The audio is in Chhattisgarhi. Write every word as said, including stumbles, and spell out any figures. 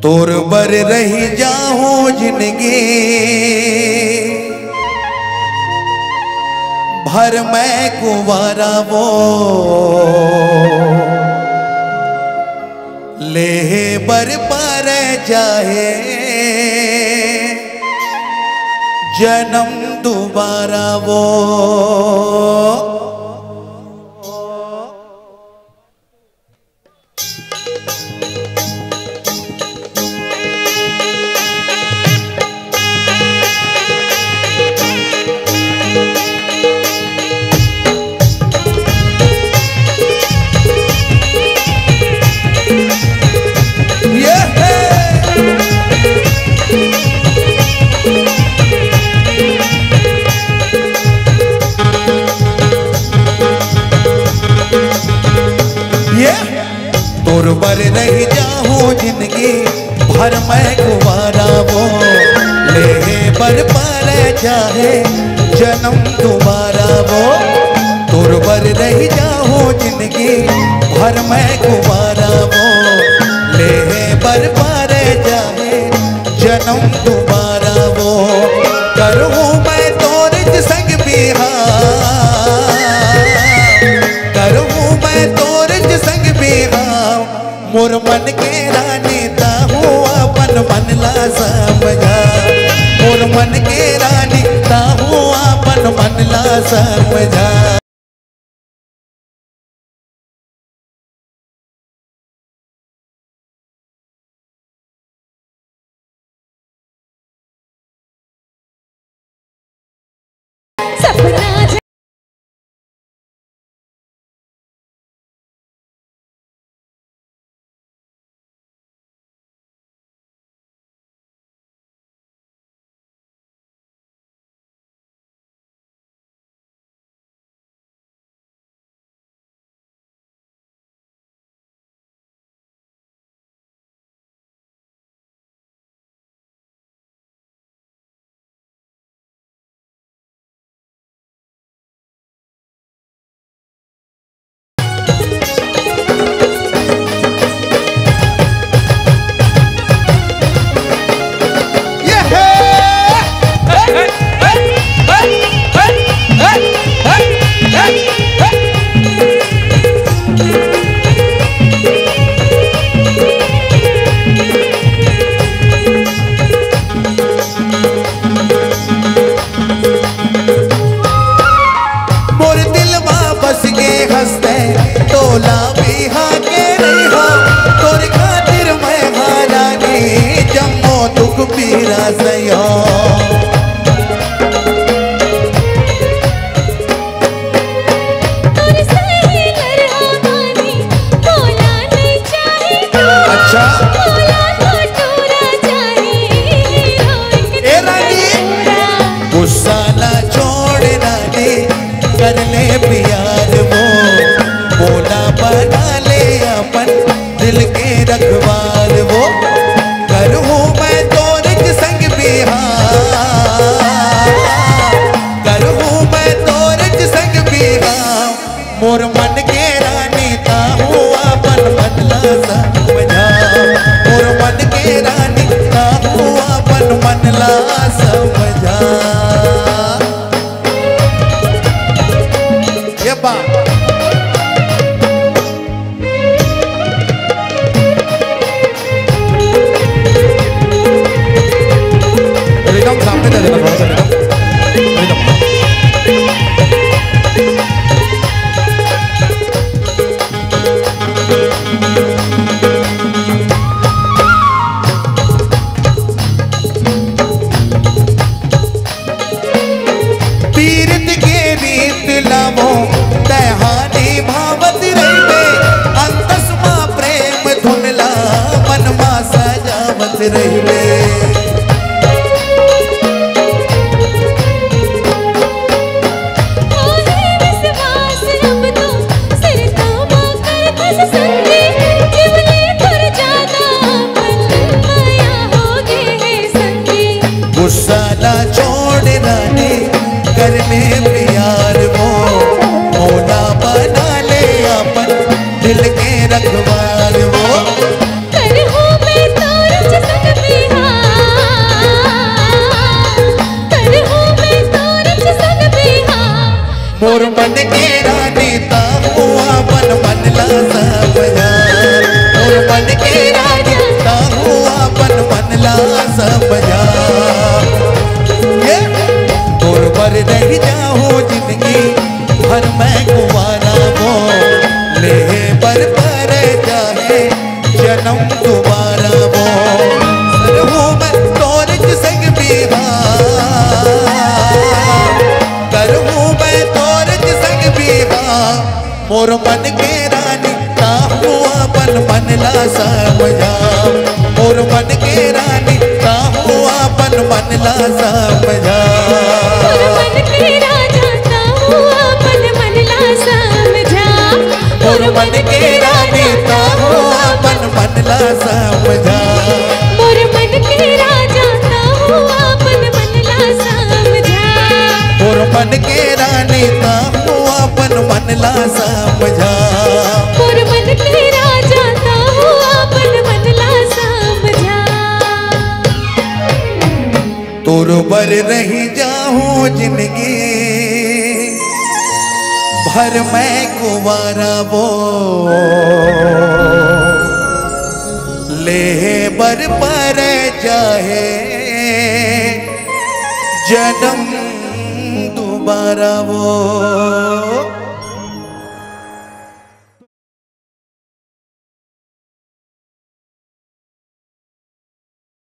तोर बर रहि जाहूं जिनगी भर मैं कुंवारा वो, लेहे बर परय चाहे जनम दुबारा वो। तोर बर रहि जाहूं जिनगी भर मैं कुंवारा वो, लेहे बर परय चाहे जनम दुबारा वो। तोर बर रहि जाहूं जिनगी भर मैं कुंवारा वो, लेहे बर परय चाहे जनम दुबारा वो। करहूं मैं तोर संग बिहाव, करहूं मैं तोर संग बिहाव। मोर मन के रानी तहूं अपन मन ला समझा, मोर मन के रानी तहूं अपन मन ला समझा। मोर दिल मा बस के हंसते तोला बिहा के रही हो, तोर खातिर मैं हारानी जम्मो दुख पीरा सयो। अच्छा। ए रानी, गुस्सा ना छोड़ रानी, कर ले प्यार वो, मोला बना ले अपन दिल के रखवार वो। करहूं मैं तोर संग बिहाव, करहूं मैं तोर संग बिहाव। मोर मन के रानी तहूं अपन मन ला समझा, मोर मन के रानी तहूं अपन मन ला समझा। ये बात। रिदम सामने दे देना, थोड़ा सा रिदम। रिदम। पीरत के रीत लावो, तैहानी भावत रहिबे, अंतस मा प्रेम धुन ला, मन मा सजावत रहिबे। गुस्सा ला छोड़ रानी, कर ले प्यार वो, मोला बना ले अपन दिल के रखवार वो। करहूं मैं तोर दोबारा वो। करहूँ मैं तोर संग बिहाव, करहूँ मैं तोर संग बिहाव। मोर मन के रानी, ताहू अपन मन ला समझा। मोर मन के रानी, ताहू अपन मन ला समझा। मोर मन के राजा, ताहू अपन मन ला समझा। मोर मन के रानी, ताहू अपन मन ला समझा। मोर मन के राजा, ताहू अपन मन ला समझा। मोर मन के रानी, ताहू अपन मन ला समझा। मोर मन के राजा, ताहू अपन मन ला समझा। तोर बर रही जाहूँ जिंदगी भर मैं कुंवारा वो, ले बर पर चाहे जन्म दोबारा वो।